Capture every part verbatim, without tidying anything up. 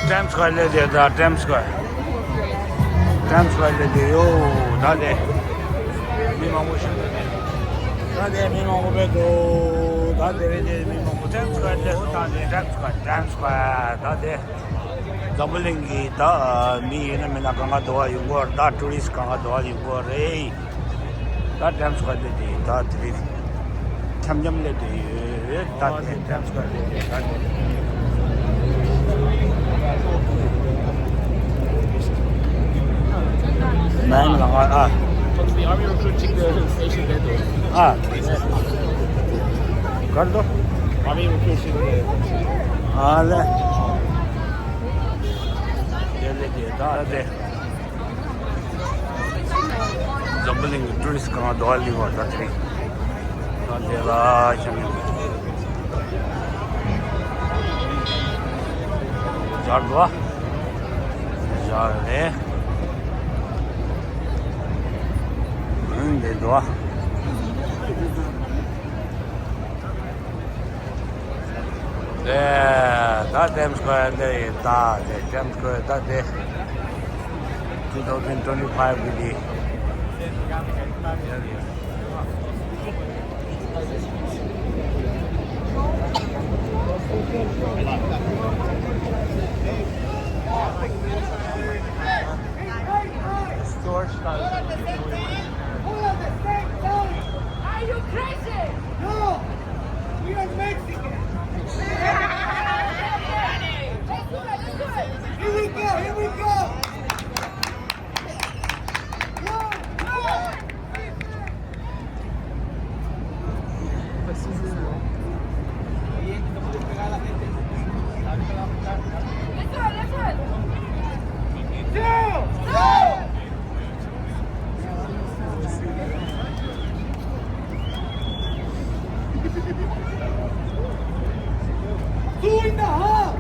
ཊའིམ་སི་སྐོར་སླེབས་དེ། ད་ཊའིམ་སི་སྐོར། ཊའིམ་སི་སྐོར་སླེབས་དེ་ཡོད། ད་དེ་མི་མང་པོ་ཞིག་འདུག་ད་དེ་མི་མང་པོ་དཔེ་འདུག་ད་དེ་རེད། དེ་མི་མང་པོ་ཊའིམ་སི་སྐོར་སླེབས་སོང་། ད་དེ་ཊའིམ་སི་སྐོར། ཊའིམ་སི་སྐོར། ད་དེ་འཛམ་བུ་གླིང་གི་ད་མི་ཡིན་ན་མིན་ན་གང་ག་འདུག་པ་ཡོང་གི་ཡོད་རེད། ད་ཊུ་རི་སི་གང་ག་འདུག་པ་ཡོང་གི་ཡོད་རེད། ད་ཊའིམ་སི་སྐོར་སླེབས་དེ། ད་དེ་རིང་འཆམ་འཆམ་སླེབས་དེ་ཡོད། ད་དེ་ཊའིམ་སི་སྐོར་སླེབས་དེ། ད་དེ་མན་ལ་ང་ཨ། What's the army recruit chick there in the station there though? ཨ། གར་དོ། Army recruit chick there. ཨ་ལེ། དེ་ལེ་དེ་ད་དེ། འཛམ་བུ་གླིང་གི་ཊུ་རི་སི་གང་འདུག་པ་སླེབས་པ་ད་དེ་རིང་། ད་དེ་ལ་ཤ་མི་ཞར་འདུག་པ། ཞར་རེད། ཨང་དེ་འདུག་པ། དེ་ད་ཊའིམ་སི་སྐོར་འདི་ཡིན། ད་དེ་ཊའིམ་སི་སྐོར་ད་དེ་two thousand twenty-five གི་དེ། Georgetown. All at the same time. Are you crazy? No! We are Mexican! Let's do it, let's do it! Here we go, here we go! One, one! Let's go, let's go! Two! Two! Two in the hall!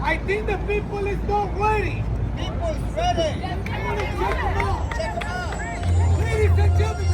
I think the people is not ready! People's ready! I want to check them out! Check them out! Ladies and gentlemen!